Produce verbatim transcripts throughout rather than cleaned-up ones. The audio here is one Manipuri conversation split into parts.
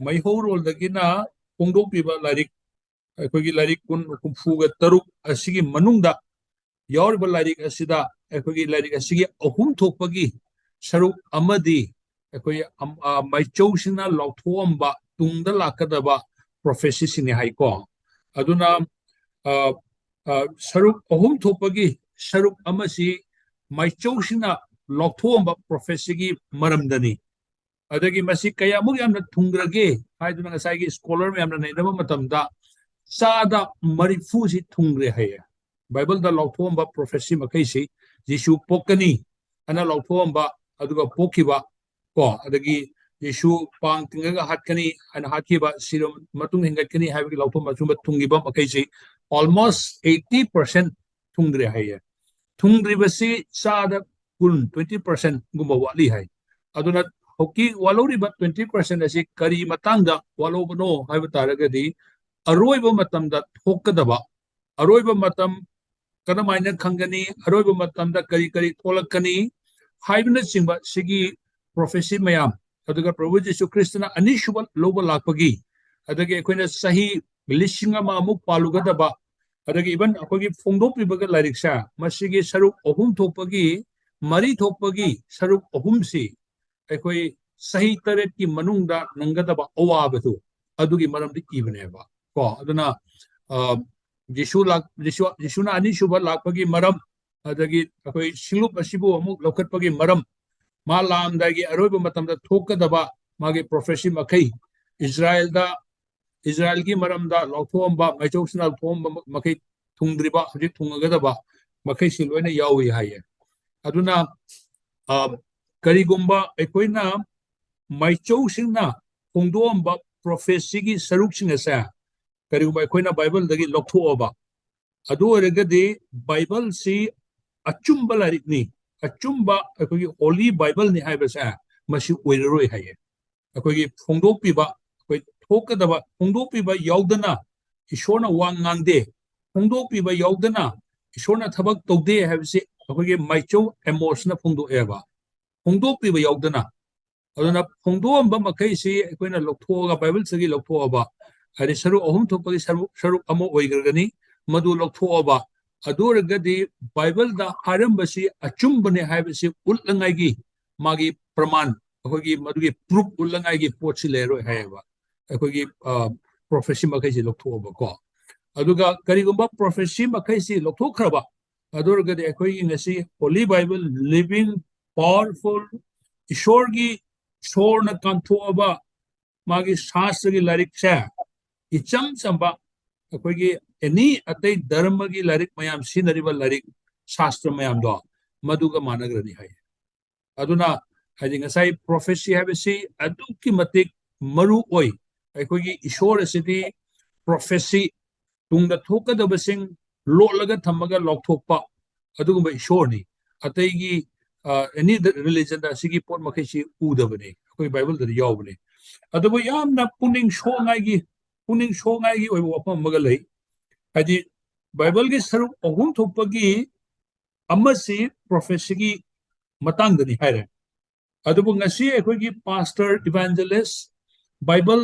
ꯃꯩꯍꯧꯔꯣꯜꯗꯒꯤꯅ ꯐꯣꯡꯗꯣꯛꯄꯤꯕ ꯂꯥꯏꯔꯤꯛ, ꯑꯩꯈꯣꯏꯒꯤ ꯂꯥꯏꯔꯤꯛ ꯀꯨꯟ, ꯍꯨꯝꯐꯨꯒ ꯇꯔꯨꯛ ꯑꯁꯤꯒꯤ ꯃꯅꯨꯡꯗ ꯌꯥꯎꯔꯤꯕ ꯂꯥꯏꯔꯤꯛ ꯑꯁꯤꯗ, ꯑꯩꯈꯣꯏꯒꯤ ꯂꯥꯏꯔꯤꯛ ꯑꯁꯤꯒꯤ ꯑꯍꯨꯝ ꯊꯣꯛꯄꯒꯤ ꯁꯔꯨꯛ ꯑꯃꯗꯤ ꯑꯩꯈꯣꯏ ꯑꯝ-, ꯑ, ꯃꯥꯏꯆꯧꯁꯤꯅ ꯂꯥꯎꯊꯣꯛꯑꯝꯕ ꯇꯨꯡꯗ ꯂꯥꯛꯀꯗꯕ ꯄ꯭ꯔꯣꯐꯦꯁꯤꯁꯤꯡꯅꯤ ꯍꯥꯏꯀꯣ꯫ ꯑꯗꯨꯅ, ꯑ, ꯑ, ꯁꯔꯨꯛ ꯑꯍꯨꯝ ꯊꯣꯛꯄꯒꯤ ꯁꯔꯨꯛ ꯑꯃꯁꯤ ꯃꯥꯏꯆꯧꯁꯤꯅ ꯂꯥꯎꯊꯣꯛꯑꯝꯕ ꯄ꯭ꯔꯣꯐꯦꯁꯤꯒꯤ ꯃꯔꯝꯗꯅꯤ꯫ ꯑꯗꯒꯤ ꯃꯁꯤ ꯀꯌꯥꯃꯨꯛ ꯌꯥꯝꯅ ꯊꯨꯡꯈ꯭ꯔꯒꯦ ꯍꯥꯏꯗꯨꯅ ꯉꯁꯥꯏꯒꯤ ꯁ꯭ꯀꯣꯂꯔ ꯃꯌꯥꯝꯅ ꯅꯩꯅꯕ ꯃꯇꯝꯗ ꯆꯥꯗ ꯃꯔꯤꯐꯨꯁꯤ ꯊꯨꯡꯈ꯭ꯔꯦ ꯍꯥꯏꯌꯦ꯫ ꯕꯥꯏꯕꯜꯗ ꯂꯥꯎꯊꯣꯛꯑꯝꯕ ꯄ꯭ꯔꯣꯐꯦꯁꯤ ꯃꯈꯩꯁꯤ, ꯖꯤꯁꯨ ꯄꯣꯛꯀꯅꯤ ꯍꯥꯏꯅ ꯂꯥꯎꯊꯣꯛꯑꯝꯕ, ꯑꯗꯨꯒ ꯄꯣꯛꯈꯤꯕ, ꯀꯣ, ꯑꯗꯒꯤ ꯖꯤꯁꯨ ꯄꯥꯡ ꯇꯤꯡꯉꯒ ꯍꯥꯠꯀꯅꯤ ꯍꯥꯏꯅ ꯍꯥꯠꯈꯤꯕ, ꯁꯤꯔꯕ ꯃꯇꯨꯡ ꯍꯤꯡꯒꯠꯀꯅꯤ ꯍꯥꯏꯕꯒꯤ ꯂꯥꯎꯊꯣꯛꯑꯝꯕ, ꯑꯁꯨꯝꯕ ꯊꯨꯡꯈꯤꯕ ꯃꯈꯩꯁꯤ almost eighty percent ꯊꯨꯡꯈ꯭ꯔꯦ ꯍꯥꯏꯌꯦ꯫ ꯊꯨꯡꯗ꯭ꯔꯤꯕꯁꯤ ꯆꯥꯗ ꯀꯨꯟ, twenty percent ꯒꯨꯝꯕ ꯋꯥꯠꯂꯤ ꯍꯥꯏ꯫ ꯑꯗꯨꯅ ꯍꯧꯖꯤꯛ ꯋꯥꯠꯍꯧꯔꯤꯕ twenty percent ꯑꯁꯤ ꯀꯔꯤ ꯃꯇꯥꯡꯗ ꯋꯥꯠꯍꯧꯕꯅꯣ ꯍꯥꯏꯕ ꯇꯥꯔꯒꯗꯤ, ꯑꯔꯣꯏꯕ ꯃꯇꯝꯗ ꯊꯣꯛꯀꯗꯕ, ꯑꯔꯣꯏꯕ ꯃꯇꯝ ꯀꯔꯝꯍꯥꯏꯅ ꯈꯪꯒꯅꯤ, ꯑꯔꯣꯏꯕ ꯃꯇꯝꯗ ꯀꯔꯤ ꯀꯔꯤ ꯊꯣꯛꯂꯛꯀꯅꯤ ꯍꯥꯏꯕꯅꯆꯤꯡꯕ ꯁꯤꯒꯤ ꯄ꯭ꯔꯣꯐꯦꯁꯤ ꯃꯌꯥꯝ, ꯑꯗꯨꯒ ꯄ꯭ꯔꯚꯨ ꯖꯤꯁꯨ ꯈ꯭ꯔꯤꯁꯇꯅ ꯑꯅꯤꯁꯨꯕ ꯂꯧꯕ ꯂꯥꯛꯄꯒꯤ, ꯑꯗꯒꯤ ꯑꯩꯈꯣꯏꯅ ꯆꯍꯤ ꯂꯤꯁꯤꯡ ꯑꯃ ꯑꯃꯨꯛ ꯄꯥꯜꯂꯨꯒꯗꯕ, ꯑꯗꯒꯤ ꯏꯚꯟ ꯑꯩꯈꯣꯏꯒꯤ ꯐꯣꯡꯗꯣꯛꯄꯤꯕꯒ ꯂꯥꯏꯔꯤꯛꯁꯦ, ꯃꯁꯤꯒꯤ ꯁꯔꯨꯛ ꯑꯍꯨꯝ ꯊꯣꯛꯄꯒꯤ, ꯃꯔꯤ ꯊꯣꯛꯄꯒꯤ ꯁꯔꯨꯛ ꯑꯍꯨꯝꯁꯤ ꯑꯩꯈꯣꯏ ꯆꯍꯤ ꯇꯔꯦꯠꯀꯤ ꯃꯅꯨꯡꯗ ꯅꯪꯒꯗꯕ ꯑꯋꯥꯕꯗꯨ, ꯑꯗꯨꯒꯤ ꯃꯔꯝꯗ ꯏꯕꯅꯦꯕ꯫ ꯀꯣ, ꯑꯗꯨꯅ, ꯑ, ꯖꯤꯁꯨ ꯂꯥꯛ-, ꯖꯤꯁꯨ, ꯖꯤꯁꯨꯅ ꯑꯅꯤꯁꯨꯕ ꯂꯥꯛꯄꯒꯤ ꯃꯔꯝ, ꯑꯗꯒꯤ ꯑꯩꯈꯣꯏ ꯁꯤꯡꯂꯨꯞ ꯑꯁꯤꯕꯨ ꯑꯃꯨꯛ ꯂꯧꯈꯠꯄꯒꯤ ꯃꯔꯝ, ꯃꯥ ꯂꯥꯛꯑꯝꯗꯥꯏꯒꯤ ꯑꯔꯣꯏꯕ ꯃꯇꯝꯗ ꯊꯣꯛꯀꯗꯕ ꯃꯥꯒꯤ ꯄ꯭ꯔꯣꯐꯦꯁꯤ ꯃꯈꯩ, ꯏꯁꯔꯥꯌꯦꯜꯗ, ꯏꯁꯔꯥꯌꯦꯜꯒꯤ ꯃꯔꯝꯗ ꯂꯥꯎꯊꯣꯛꯑꯝꯕ, ꯃꯥꯏꯆꯧꯁꯤꯅ ꯂꯥꯎꯊꯣꯛꯑꯝꯕ ꯃꯈꯩ, ꯊꯨꯡꯗ꯭ꯔꯤꯕ, ꯍꯧꯖꯤꯛ ꯊꯨꯡꯉꯒꯗꯕ ꯃꯈꯩꯁꯤ ꯂꯣꯏꯅ ꯌꯥꯎꯏ ꯍꯥꯏꯌꯦ꯫ ꯑꯗꯨꯅ, ꯑ, ꯀꯔꯤꯒꯨꯝꯕ ꯑꯩꯈꯣꯏꯅ ꯃꯥꯏꯆꯧꯁꯤꯡꯅ ꯐꯣꯡꯗꯣꯛꯑꯝꯕ ꯄ꯭ꯔꯣꯐꯦꯁꯤꯒꯤ ꯁꯔꯨꯛꯁꯤꯡ ꯑꯁꯦ ꯀꯔꯤꯒꯨꯝꯕ ꯑꯩꯈꯣꯏꯅ ꯕꯥꯏꯕꯜꯗꯒꯤ ꯂꯧꯊꯣꯛꯑꯕ, ꯑꯗꯨ ꯑꯣꯏꯔꯒꯗꯤ ꯕꯥꯏꯕꯜꯁꯤ ꯑꯆꯨꯝꯕ ꯂꯥꯏꯔꯤꯛꯅꯤ, ꯑꯆꯨꯝꯕ ꯑꯩꯈꯣꯏꯒꯤ ꯍꯣꯂꯤ ꯕꯥꯏꯕꯜꯅꯤ ꯍꯥꯏꯕꯁꯦ ꯃꯁꯤ ꯑꯣꯏꯔꯔꯣꯏ ꯍꯥꯏꯌꯦ꯫ ꯑꯩꯈꯣꯏꯒꯤ ꯐꯣꯡꯗꯣꯛꯄꯤꯕ, ꯑꯩꯈꯣꯏ ꯊꯣꯛꯀꯗꯕ ꯐꯣꯡꯗꯣꯛꯄꯤꯕ ꯌꯥꯎꯗꯅ ꯏꯁꯣꯔꯅ ꯋꯥ ꯉꯥꯡꯗꯦ, ꯐꯣꯡꯗꯣꯛꯄꯤꯕ ꯌꯥꯎꯗꯅ ꯏꯁꯣꯔꯅ ꯊꯕꯛ ꯇꯧꯗꯦ ꯍꯥꯏꯕꯁꯤ ꯑꯩꯈꯣꯏꯒꯤ ꯃꯥꯏꯆꯧ ꯑꯦꯃꯣꯁꯅ ꯐꯣꯡꯗꯣꯛꯑꯦꯕ꯫ ꯐꯣꯡꯗꯣꯛꯄꯤꯕ ꯌꯥꯎꯗꯅ ꯑꯗꯨꯅ ꯐꯣꯡꯗꯣꯛꯑꯝꯕ ꯃꯈꯩꯁꯤ ꯑꯩꯈꯣꯏꯅ ꯂꯧꯊꯣꯛꯑꯒ, ꯕꯥꯏꯕꯜꯁꯤꯗꯒꯤ ꯂꯧꯊꯣꯛꯑꯕ, ꯍꯥꯏꯗꯤ ꯁꯔꯨꯛ ꯑꯍꯨꯝ ꯊꯣꯛꯄꯒꯤ ꯁꯔꯨꯛ, ꯁꯔꯨꯛ ꯑꯃ ꯑꯣꯏꯈ꯭ꯔꯒꯅꯤ, ꯃꯗꯨ ꯂꯧꯊꯣꯛꯑꯕ, ꯑꯗꯨ ꯑꯣꯏꯔꯒꯗꯤ ꯕꯥꯏꯕꯜꯗ ꯍꯥꯏꯔꯝꯕꯁꯤ ꯑꯆꯨꯝꯕꯅꯦ ꯍꯥꯏꯕꯁꯤ ꯎꯠꯂꯉꯥꯏꯒꯤ ꯃꯥꯒꯤ ꯄ꯭ꯔꯃꯥꯟ, ꯑꯩꯈꯣꯏꯒꯤ ꯃꯗꯨꯒꯤ ꯄ꯭ꯔꯨꯐ ꯎꯠꯂꯉꯥꯏꯒꯤ ꯄꯣꯠꯁꯤ ꯂꯩꯔꯣꯏ ꯍꯥꯏꯌꯦꯕ꯫ ꯑꯩꯈꯣꯏꯒꯤ ꯄ꯭ꯔꯣꯐꯦꯁꯤ ꯃꯈꯩꯁꯤ ꯂꯧꯊꯣꯛꯑꯕꯀꯣ꯫ ꯑꯗꯨꯒ ꯀꯔꯤꯒꯨꯝꯕ ꯄ꯭ꯔꯣꯐꯦꯁꯤ ꯃꯈꯩꯁꯤ ꯂꯧꯊꯣꯛꯈ꯭ꯔꯕ, ꯑꯗꯨ ꯑꯣꯏꯔꯒꯗꯤ ꯑꯩꯈꯣꯏꯒꯤ ꯉꯁꯤ Holy Bible, living, powerful, ꯏꯁꯣꯔꯒꯤ, ꯏꯁꯣꯔꯅ ꯀꯥꯟꯊꯣꯛꯑꯕ ꯃꯥꯒꯤ ꯁꯥꯁꯇ꯭ꯔꯒꯤ ꯂꯥꯏꯔꯤꯛꯁꯦ, ꯏꯆꯝ ꯆꯝꯕ ꯑꯩꯈꯣꯏꯒꯤ ꯑꯦꯅꯤ ꯑꯇꯩ ꯙꯔꯃꯒꯤ ꯂꯥꯏꯔꯤꯛ ꯃꯌꯥꯝ ꯁꯤꯖꯤꯟꯅꯔꯤꯕ ꯂꯥꯏꯔꯤꯛ, ꯁꯥꯁꯇ꯭ꯔ ꯃꯌꯥꯝꯗꯣ, ꯃꯗꯨꯒ ꯃꯥꯟꯅꯈ꯭ꯔꯅꯤ ꯍꯥꯏ꯫ ꯑꯗꯨꯅ ꯍꯥꯏꯗꯤ ꯉꯁꯥꯏ ꯄ꯭ꯔꯣꯐꯦꯁꯤ ꯍꯥꯏꯕꯁꯤ ꯑꯗꯨꯛꯀꯤ ꯃꯇꯤꯛ ꯃꯔꯨ ꯑꯣꯏ꯫ ꯑꯩꯈꯣꯏꯒꯤ ꯏꯁꯣꯔ ꯑꯁꯤꯗꯤ ꯄ꯭ꯔꯣꯐꯦꯁꯤ, ꯇꯨꯡꯗ ꯊꯣꯛꯀꯗꯕꯁꯤꯡ ꯂꯣꯠꯂꯒ ꯊꯝꯃꯒ ꯂꯥꯎꯊꯣꯛꯄ, ꯑꯗꯨꯒꯨꯝꯕ ꯏꯁꯣꯔꯅꯤ꯫ ꯑꯇꯩꯒꯤ ꯑꯦꯅꯤ ꯔꯤꯂꯤꯖꯟꯗ ꯑꯁꯤꯒꯤ ꯄꯣꯠ ꯃꯈꯩꯁꯤ ꯎꯗꯕꯅꯤ, ꯑꯩꯈꯣꯏ ꯕꯥꯏꯕꯜꯗꯗꯤ ꯌꯥꯎꯕꯅꯤ꯫ ꯑꯗꯨꯕꯨ ꯌꯥꯝꯅ ꯄꯨꯛꯅꯤꯡ ꯁꯣꯛꯉꯥꯏꯒꯤ, ꯄꯨꯛꯅꯤꯡ ꯁꯣꯛꯉꯥꯏꯒꯤ ꯑꯣꯏꯕ ꯋꯥꯐꯝ ꯑꯃꯒ ꯂꯩ꯫ ꯍꯥꯏꯗꯤ ꯕꯥꯏꯕꯜꯒꯤ ꯁꯔꯨꯛ ꯑꯍꯨꯝ ꯊꯣꯛꯄꯒꯤ ꯑꯃꯁꯤ ꯄ꯭ꯔꯣꯐꯦꯁꯤꯒꯤ ꯃꯇꯥꯡꯗꯅꯤ ꯍꯥꯏꯔꯦ꯫ ꯑꯗꯨꯕꯨ ꯉꯁꯤ ꯑꯩꯈꯣꯏꯒꯤ ꯄꯥꯁꯇꯔ, ꯏꯚꯥꯟꯖꯦꯂꯤꯁ, ꯕꯥꯏꯕꯜ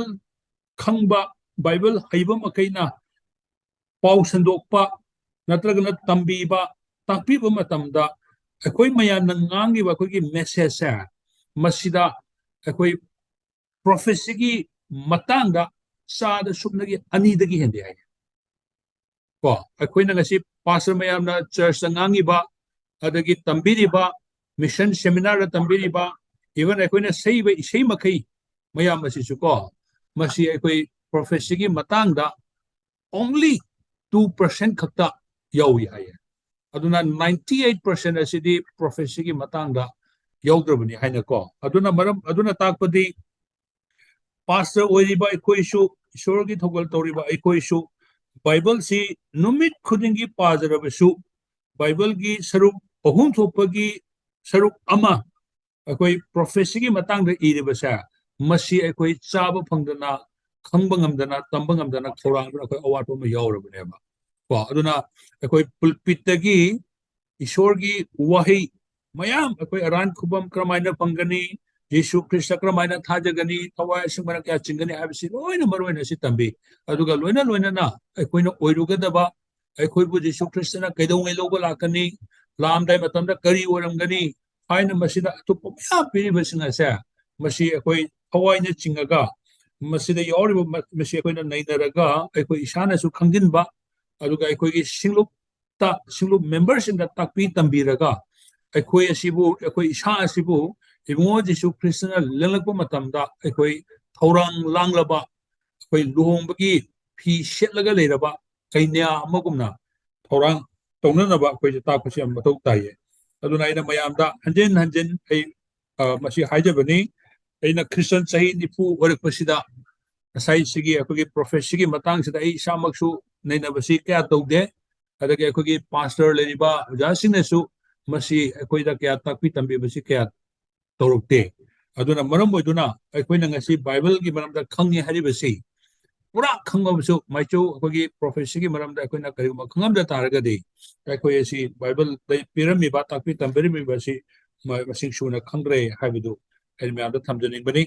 ꯈꯪꯕ, ꯕꯥꯏꯕꯜ ꯍꯩꯕ ꯃꯈꯩꯅ ꯄꯥꯎ ꯁꯟꯗꯣꯛꯄ ꯅꯠꯇ꯭ꯔꯒꯅ ꯇꯝꯕꯤꯕ, ꯇꯥꯛꯄꯤꯕ ꯃꯇꯝꯗ ꯑꯩꯈꯣꯏ ꯃꯌꯥꯝꯅ ꯉꯥꯡꯉꯤꯕ ꯑꯩꯈꯣꯏꯒꯤ ꯃꯦꯁꯦꯖꯁꯦ, ꯃꯁꯤꯗ ꯑꯩꯈꯣꯏ ꯄ꯭ꯔꯣꯐꯦꯁꯤꯒꯤ ꯃꯇꯥꯡꯗ ꯆꯥꯗ ꯁꯨꯞꯅꯒꯤ ꯑꯅꯤꯗꯒꯤ ꯍꯦꯟꯗꯦ ꯍꯥꯏ꯫ ꯀꯣ, ꯑꯩꯈꯣꯏꯅ ꯉꯁꯤ ꯄꯥꯁꯇꯔ ꯃꯌꯥꯝꯅ ꯆꯔꯆꯇ ꯉꯥꯡꯉꯤꯕ, ꯑꯗꯒꯤ ꯇꯝꯕꯤꯔꯤꯕ, ꯃꯤꯁꯟ ꯁꯦꯃꯤꯅꯥꯔꯗ ꯇꯝꯕꯤꯔꯤꯕ, ꯏꯚꯟ ꯑꯩꯈꯣꯏꯅ ꯁꯛꯏꯕ ꯏꯁꯩ ꯃꯈꯩ ꯃꯌꯥꯝ ꯑꯁꯤꯁꯨ ꯀꯣ, ꯃꯁꯤ ꯑꯩꯈꯣꯏ ꯄ꯭ꯔꯣꯐꯦꯁꯤꯒꯤ ꯃꯇꯥꯡꯗ only two percent ꯈꯛꯇ ꯌꯥꯎꯏ ꯍꯥꯏꯌꯦ꯫ ꯑꯗꯨꯅ ninety eight percent ꯑꯁꯤꯗꯤ ꯄ꯭ꯔꯣꯐꯦꯁꯤꯒꯤ ꯃꯇꯥꯡꯗ ꯌꯥꯎꯗ꯭ꯔꯕꯅꯤ ꯍꯥꯏꯅꯀꯣ꯫ ꯑꯗꯨꯅ ꯃꯔꯝ, ꯑꯗꯨꯅ ꯇꯥꯛꯄꯗꯤ ꯄꯥꯁꯇꯔ ꯑꯣꯏꯔꯤꯕ ꯑꯩꯈꯣꯏꯁꯨ, ꯏꯁꯣꯔꯒꯤ ꯊꯧꯒꯜ ꯇꯧꯔꯤꯕ ꯑꯩꯈꯣꯏꯁꯨ ꯕꯥꯏꯕꯜꯁꯤ ꯅꯨꯃꯤꯠ ꯈꯨꯗꯤꯡꯒꯤ ꯄꯥꯖꯔꯕꯁꯨ, ꯕꯥꯏꯕꯜꯒꯤ ꯁꯔꯨꯛ ꯑꯍꯨꯝ ꯊꯣꯛꯄꯒꯤ ꯁꯔꯨꯛ ꯑꯃ ꯑꯩꯈꯣꯏ ꯄ꯭ꯔꯣꯐꯦꯁꯤꯒꯤ ꯃꯇꯥꯡꯗ ꯏꯔꯤꯕꯁꯦ, ꯃꯁꯤ ꯑꯩꯈꯣꯏ ꯆꯥꯕ ꯐꯪꯗꯅ, ꯈꯪꯕ ꯉꯝꯗꯅ, ꯇꯝꯕ ꯉꯝꯗꯅ ꯈꯧꯔꯥꯡꯗꯨꯅ ꯑꯩꯈꯣꯏ ꯑꯋꯥꯠꯄ ꯑꯃ ꯌꯥꯎꯔꯕꯅꯦꯕ꯫ ꯀꯣ, ꯑꯗꯨꯅ ꯑꯩꯈꯣꯏ ꯄꯨꯜꯄꯤꯠꯇꯒꯤ ꯏꯁꯣꯔꯒꯤ ꯋꯥꯍꯩ ꯃꯌꯥꯝ, ꯑꯩꯈꯣꯏ ꯑꯔꯥꯟ ꯈꯨꯕꯝ ꯀꯔꯝꯍꯥꯏꯅ ꯐꯪꯒꯅꯤ, ꯖꯤꯁꯨ ꯈ꯭ꯔꯤꯁꯇ ꯀꯔꯝꯍꯥꯏꯅ ꯊꯥꯖꯒꯅꯤ, ꯊꯋꯥꯏ ꯑꯁꯦꯡꯕꯅ ꯀꯌꯥ ꯆꯤꯡꯒꯅꯤ ꯍꯥꯏꯕꯁꯤ ꯂꯣꯏꯅ ꯃꯔꯨ ꯑꯣꯏꯅ ꯑꯁꯤ ꯇꯝꯕꯤ꯫ ꯑꯗꯨꯒ ꯂꯣꯏꯅ ꯂꯣꯏꯅꯅ ꯑꯩꯈꯣꯏꯅ ꯑꯣꯏꯔꯨꯒꯗꯕ, ꯑꯩꯈꯣꯏꯕꯨ ꯖꯤꯁꯨ ꯈ꯭ꯔꯤꯁꯇꯅ ꯀꯩꯗꯧꯉꯩ ꯂꯧꯕ ꯂꯥꯛꯀꯅꯤ, ꯂꯥꯛꯑꯝꯗꯥꯏ ꯃꯇꯝꯗ ꯀꯔꯤ ꯑꯣꯏꯔꯝꯒꯅꯤ ꯍꯥꯏꯅ ꯃꯁꯤꯗ ꯑꯇꯣꯞꯄ ꯃꯌꯥꯝ ꯄꯤꯔꯤꯕꯁꯤꯡ ꯑꯁꯦ, ꯃꯁꯤ ꯑꯩꯈꯣꯏ ꯊꯋꯥꯏꯅ ꯆꯤꯡꯉꯒ, ꯃꯁꯤꯗ ꯌꯥꯎꯔꯤꯕ ꯃ-, ꯃꯁꯤ ꯑꯩꯈꯣꯏꯅ ꯅꯩꯅꯔꯒ ꯑꯩꯈꯣꯏ ꯏꯁꯥꯅꯁꯨ ꯈꯪꯖꯤꯟꯕ, ꯑꯗꯨꯒ ꯑꯩꯈꯣꯏꯒꯤ ꯁꯤꯡꯂꯨꯞꯇ, ꯁꯤꯡꯂꯨꯞ ꯃꯦꯝꯕꯔꯁꯤꯡꯗ ꯇꯥꯛꯄꯤ ꯇꯝꯕꯤꯔꯒ ꯑꯩꯈꯣꯏ ꯑꯁꯤꯕꯨ, ꯑꯩꯈꯣꯏ ꯏꯁꯥ ꯑꯁꯤꯕꯨ ꯏꯕꯨꯡꯉꯣ ꯖꯤꯁꯨ ꯈ꯭ꯔꯤꯁꯇꯅ ꯂꯦꯡꯂꯛꯄ ꯃꯇꯝꯗ ꯑꯩꯈꯣꯏ ꯊꯧꯔꯥꯡ ꯂꯥꯡꯂꯕ, ꯑꯩꯈꯣꯏ ꯂꯨꯍꯣꯡꯕꯒꯤ ꯐꯤ ꯁꯦꯠꯂꯒ ꯂꯩꯔꯕ ꯀꯩꯅ꯭ꯌꯥ ꯑꯃꯒꯨꯝꯅ ꯊꯧꯔꯥꯡ ꯇꯧꯅꯅꯕ ꯑꯩꯈꯣꯏꯁꯦ ꯇꯥꯛꯄꯁꯤ ꯌꯥꯝ ꯃꯊꯧ ꯇꯥꯏꯌꯦ꯫ ꯑꯗꯨꯅ ꯑꯩꯅ ꯃꯌꯥꯝꯗ ꯍꯟꯖꯤꯟ ꯍꯟꯖꯤꯟ ꯑꯩ, ꯑ, ꯃꯁꯤ ꯍꯥꯏꯖꯕꯅꯤ꯫ ꯑꯩꯅ ꯈ꯭ꯔꯤꯁꯇꯟ ꯆꯍꯤ ꯅꯤꯐꯨ ꯑꯣꯏꯔꯛꯄꯁꯤꯗ ꯉꯁꯥꯏ ꯁꯤꯒꯤ ꯑꯩꯈꯣꯏꯒꯤ ꯄ꯭ꯔꯣꯐꯦꯁꯤꯒꯤ ꯃꯇꯥꯡꯁꯤꯗ ꯑꯩ ꯏꯁꯥꯃꯛꯁꯨ ꯅꯩꯅꯕꯁꯤ ꯀꯌꯥ ꯇꯧꯗꯦ, ꯑꯗꯒꯤ ꯑꯩꯈꯣꯏꯒꯤ ꯄꯥꯁꯇꯔ ꯂꯩꯔꯤꯕ ꯑꯣꯖꯥꯁꯤꯡꯅꯁꯨ ꯃꯁꯤ ꯑꯩꯈꯣꯏꯗ ꯀꯌꯥ ꯇꯥꯛꯄꯤ ꯇꯝꯕꯤꯕꯁꯤ ꯀꯌꯥ ꯇꯧꯔꯛꯇꯦ꯫ ꯑꯗꯨꯅ ꯃꯔꯝ ꯑꯣꯏꯗꯨꯅ ꯑꯩꯈꯣꯏꯅ ꯉꯁꯤ ꯕꯥꯏꯕꯜꯒꯤ ꯃꯔꯝꯗ ꯈꯪꯉꯦ ꯍꯥꯏꯔꯤꯕꯁꯤ ꯄꯨꯔꯥ ꯈꯪꯉꯕꯁꯨ, ꯃꯥꯏꯆꯧ ꯑꯩꯈꯣꯏꯒꯤ ꯄ꯭ꯔꯣꯐꯦꯁꯤꯒꯤ ꯃꯔꯝꯗ ꯑꯩꯈꯣꯏꯅ ꯀꯔꯤꯒꯨꯝꯕ ꯈꯪꯉꯝꯗ ꯇꯥꯔꯒꯗꯤ ꯑꯩꯈꯣꯏ ꯑꯁꯤ ꯕꯥꯏꯕꯜꯗ ꯄꯤꯔꯝꯃꯤꯕ, ꯇꯥꯛꯄꯤ ꯇꯝꯕꯤꯔꯝꯃꯤꯕ ꯑꯁꯤ ꯃ-, ꯃꯁꯤꯡ ꯁꯨꯅ ꯈꯪꯗ꯭ꯔꯦ ꯍꯥꯏꯕꯗꯨ ꯑꯩ ꯃꯌꯥꯝꯗ ꯊꯝꯖꯅꯤꯡꯕꯅꯤ꯫